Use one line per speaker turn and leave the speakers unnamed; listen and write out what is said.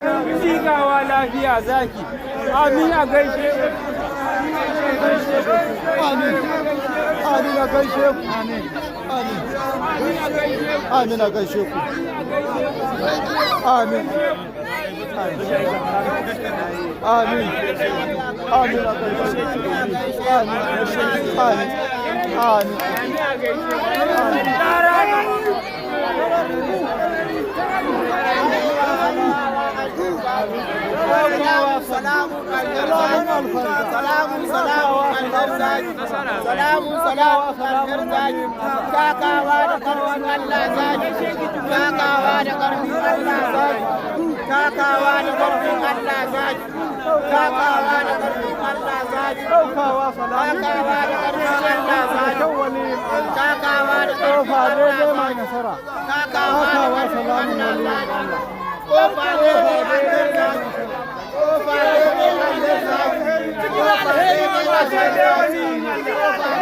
Miƙawa lafiya zaki. Amin, a gaishe.
Amin. Amin, a gaishe ku. Amin. Amin. Amin, a gaishe ku. Amin. Amin. Amin, a gaishe ku. Amin. Amin. Amin.
Amin.
Salamu salamu salamu alharzaki, salamu salamu alharzaki. Takawa da karfin Allah zaki, takawa da karfin Allah zaki, takawa da karfin Allah zaki, takawa da karfin Allah zaki,
Ɗaukawa salamu.
takawa da karfin Allah zaki, takawa da karfin
Ƙofa daidai
Allah
mai
zaki,
nasara.
takawa da
Takawa
karfin
salamun
Allah
waliyin
zaki.
Allah.
Kofa daidai alharzaki, kofa daidai alharzaki, kofa daidai alharzaki, kofa.